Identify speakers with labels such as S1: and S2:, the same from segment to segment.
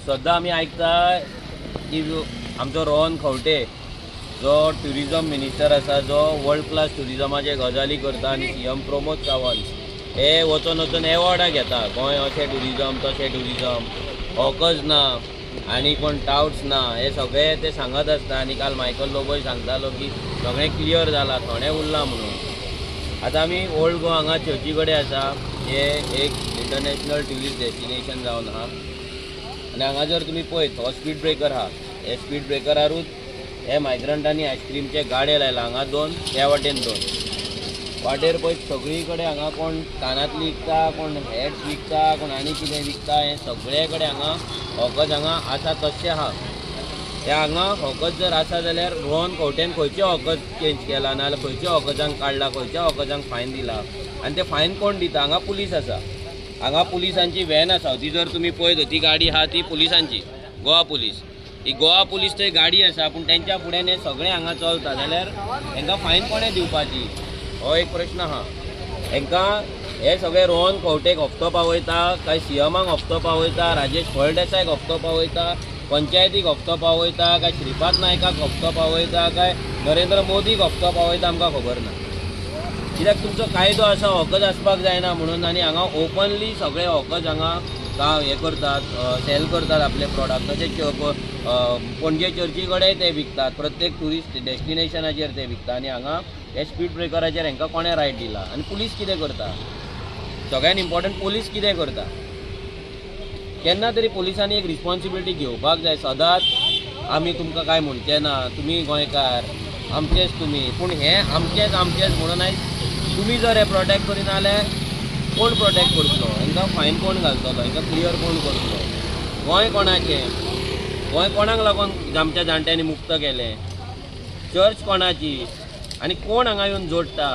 S1: सद्दां आमी आयकता की आमचो रोहन खंवटे जो ट्युरिजम मिनिस्टर आसा, जो वर्ल्ड क्लास ट्युरिजमाचे गजाली करता आनी सीएम प्रमोद सावंत हे वचोन वचोन एवॉर्डां घेता, गोंय अशें ट्युरिजम तशें ट्युरिजम, हॉकच ना आनी कोण टावट्स ना, हे सगळे ते सांगत आसता. आनी काल मायकल लोबोय सांगतालो की सगळें क्लियर जालां, थोडें उरलां म्हणून. आतां आमी ओल्ड गोवा हांगा चर्ची कडेन आसा, हे एक इंटरनॅशनल ट्युरिस्ट डेस्टिनेशन जावन आहा. आनी हांगा जर तुमी पळयत हो स्पीड ब्रेकर आहा, हे स्पीड ब्रेकरारूच हे मायग्रंटांनी आयस्क्रीमचे गाडे लायला. हांगा दोन, त्या वाटेन दोन, वाटेर पळयत सगळी कडेन हांगा कोण कानांतली विकता, कोण हॅट्स विकता, कोण आनी कितें विकता, हें सगळे कडेन हांगा हॉकच हांगा आसा तशें आहा. हे हांगा हॉकच जर आसा जाल्यार रोहन खंवटेन खंयचे हॉकच चेंज केला, नाजाल्यार खंयच्या हॉकजांक काडला, खंयच्या हॉकजांक फायन दिला, आनी ते फायन कोण दिता? हांगा पुलीस आसा, हांगा पुलिसांची व्हॅन आसा, ती जर तुमी पळयत ती गाडी आहा ती पुलिसांची, गोवा पुलीस. ही गोवा पुलीस थंय गाडी आसा, पूण तेंच्या फुड्यान हें सगळें हांगा चलता जाल्यार हेंकां फायन कोणें दिवपाची, हो एक प्रश्न आहा. हेंकां हे सगळे रोहन खंवटेक हप्तो पावयता काय सीएमाक हप्तो पावयता, राजेश फळदेसायक हप्तो पावयता, पंचायतीक हप्तो पावयता काय श्रीपाद नायकाक हप्तो पावयता काय नरेंद्र मोदीक हप्तो पावयता, आमकां खबर ना. कित्याक तुमचो कायदो आसा हॉकच आसपाक जायना म्हणून, आनी हांगा ओपनली सगळे हॉकच हांगा हें करतात, सेल करतात आपले प्रोडक्ट. तशेंच पणजे चर्ची कडेन ते विकतात, प्रत्येक ट्युरिस्ट डेस्टिनेशनाचेर ते विकता. आनी हांगा हे स्पीड ब्रेकराचेर हांकां कोणें रायट दिला आनी पुलीस कितें करता? सगळ्यान इम्पॉर्टंट पुलीस कितें करता? केन्ना तरी पुलिसांनी एक रिस्पॉन्सिबिलिटी घेवपाक जाय. सदांच आमी तुमकां कांय म्हणचे ना, तुमी गोंयकार, आमचेच तुमी, पूण हें आमचेच आमचेच म्हणून आयज तुमी जर हें प्रोटेक्ट करिना जाल्यार कोण प्रोटेक्ट करतलो? हांकां फायन कोण घालतलो? हांकां क्लियर कोण करतलो? गोंय कोणाचें? गोंय कोणाक लागून आमच्या जाणट्यांनी मुक्त केलें? चर्च कोणाची? आनी कोण हांगा येवन जोडटा?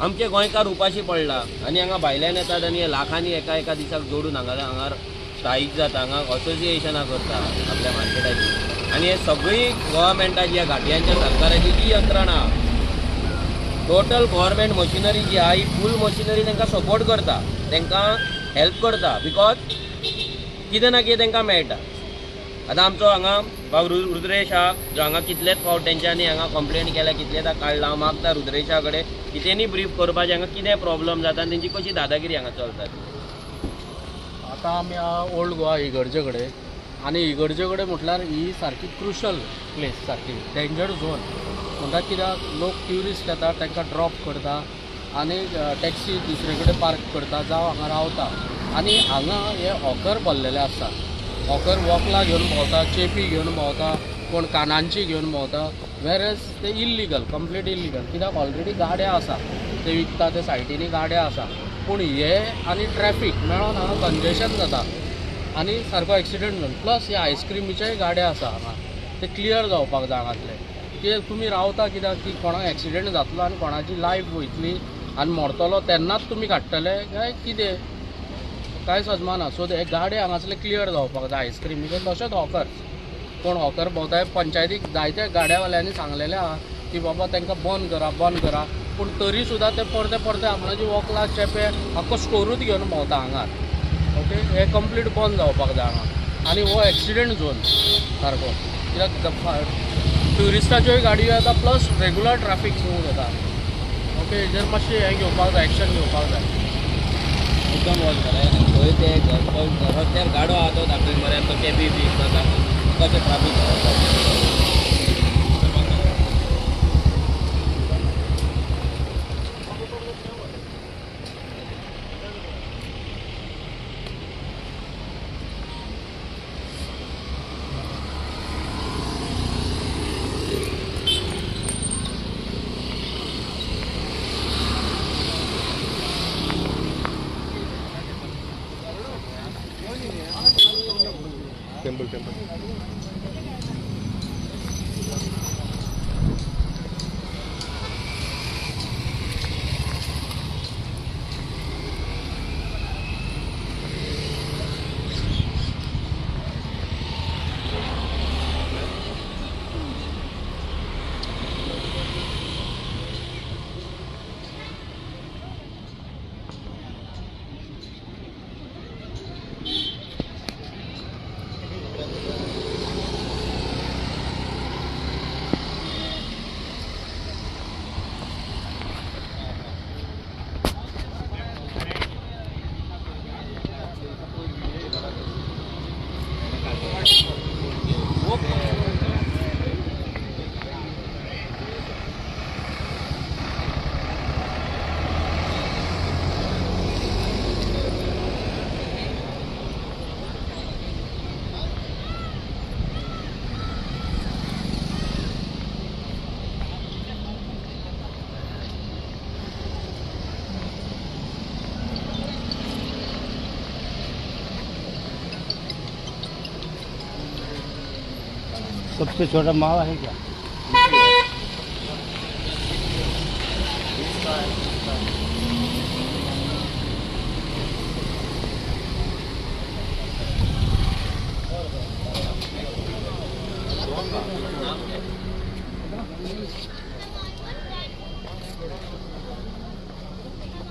S1: आमचे गोंयकार उपाशी पडला आनी हांगा भायल्यान येतात आनी लाखांनी एका एका दिसाक जोडून हांगा हांगा स्थायीक जाता, हांगा असोसिएशनां करता आपल्या मार्केटाची. आनी हे सगळी गव्हर्मेंटाची, ह्या घाटयांच्या सरकाराची जी यंत्रणा, टोटल गव्हर्मेंट मशिनरी जी आहा ही फूल मशिनरी तांकां सपोर्ट करता, तांकां हेल्प करता, because कितें ना कितें तांकां मेळटा. आतां आमचो हांगा बाब रुद्रेश आहा, जो हांगा कितलेच फावट तेंच्यांनी हांगा कंप्लेन केल्या, कितलेदा काडला. हांव मागता रुद्रेशा कडेन की तेणी ब्रीफ करपाचें हांगा कितें प्रॉब्लम जाता आनी तेंची कशी दादागिरी हांगा चलता.
S2: आतां आमी ओल्ड गोवा इगर्जे कडेन, आनी इगर्जे कडेन म्हटल्यार ही सारकी क्रुशल प्लेस, सारकी डेंजर झोन म्हणटा. कित्याक लोक ट्युरिस्ट येता, तांकां ड्रॉप करता आनी टॅक्सी दुसरे कडेन पार्क करता, जावं हांगा रावता. आनी हांगा हे हॉकर भरलेले आसता, हॉकर वोकलां घेवन भोंवता, चेपी घेवन भोंवता, कोण कानांची घेवन भोंवता. वेरएज ते इल्लिगल, कंप्लीट इल्लिगल. कित्याक ऑलरेडी गाड्या आसा, ते विकता ते सायडींनी गाड्या आसा, पूण हे आनी ट्रॅफीक मेळोन हांगा कंजेशन जाता आनी सारको एक्सिडंट जावन. प्लस हे आयस्क्रिमीच्याय गाड्या आसा हांगा, ते क्लियर जावपाक जाय हांगातले. की तुमी रावता कित्याक की कोणाक एक्सिडंट जातलो आनी कोणाची लायफ वयतली आनी मरतलो तेन्नाच तुमी काडटले काय कितें, कांय सजमाना. सो हे गाडे हांगासले क्लियर जावपाक जाय आयस्क्रिमीचे. तशेंच हॉकर्स, कोण हॉकर भोंवताय, पंचायतीक जायते गाड्यावाल्यांनी सांगलेलें आहा की बाबा तांकां बंद करा, बंद करा, पूण तरी सुद्दां ते परते परते आपणाची वोकलां चेपे आख्खो स्टोरूच घेवन भोंवता हांगार. ओके, हे कंप्लीट बंद जावपाक जाय हांगा. आनी हो एक्सिडंट झोन सारको, कित्याक ट्युरिस्टाच्योय गाडयो येता, प्लस रेगुलर ट्रॅफीक मूव जाता. ओके, हेजेर मातशें हें घेवपाक जाय, एक्शन घेवपाक जाय.
S1: एकदम वच मरे खंय ते रस्त्यार गाडो आहा तो दाखय मरे, तो केबी बी कशें ट्राफीक.
S3: Temple temple सबसे छोटा मावा है क्या?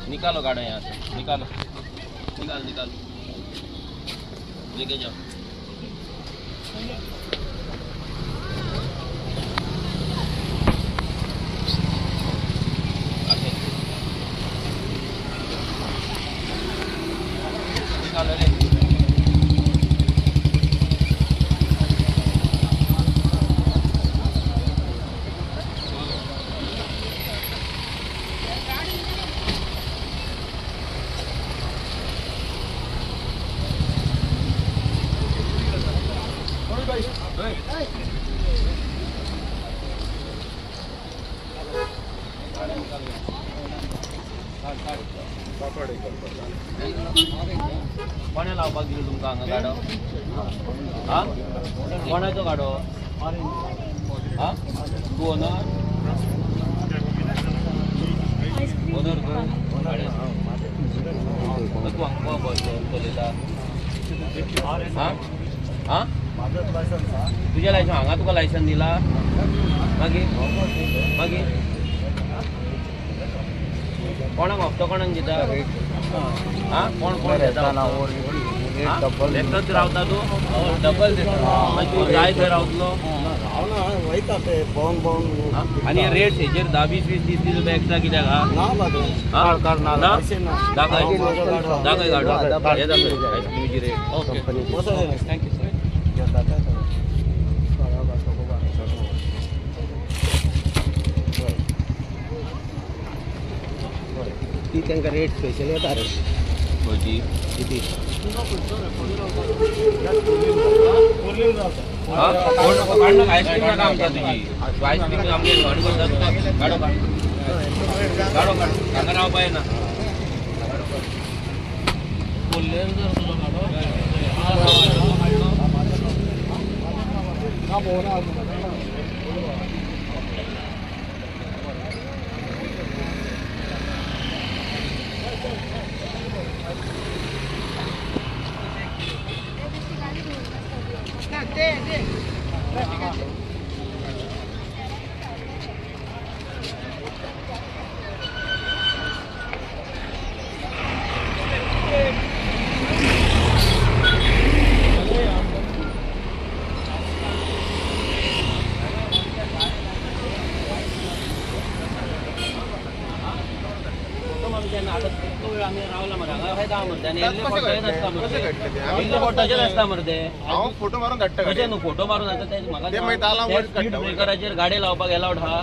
S1: निकालो गाड़ा यहाँ से, निकालो, निकाल निकाल लेके जाओ। निकालो रे। कोणे लावपाक दिलो तुमकां हांगा गाडो? हा, कोणाचो गाडो? हा, तूं ओनर? ओनर तूं? तूं हांगा बस चलयता? हा हा, तुजें लायसन हांगा तुका लायसन दिला? मागीर मागीर कोणाक हप्तो कोणाक दिता? हा, कोण कोण दिता? एकटोच रावता तूं? डबल दिता. मागीर तूं जाय थंय रावतलो? आनी रेट हेजेर 10 20 20 30 30 रुपया एक्स्ट्रा कित्याक? हा, दाखय दाखय गाडो, हे दाखय आयस्क्रीमीची rate.
S2: Okay, thank you sir.
S3: ती तांकां रेट स्पेशल येता रे.
S1: खंयची?
S3: किती?
S1: आयस्क्रीम नाका आमकां तुजी. आयस्क्रीम आमगे थंड करता तुका. गाडो काड, गाडो काड, हांगा रावपा येना.
S4: फोटो मारून धाडटा.
S1: कशें न्हू फोटो मारून आतां ते म्हाका स्पीड ब्रेकराचेर गाडी लावपाक एलावड आहा?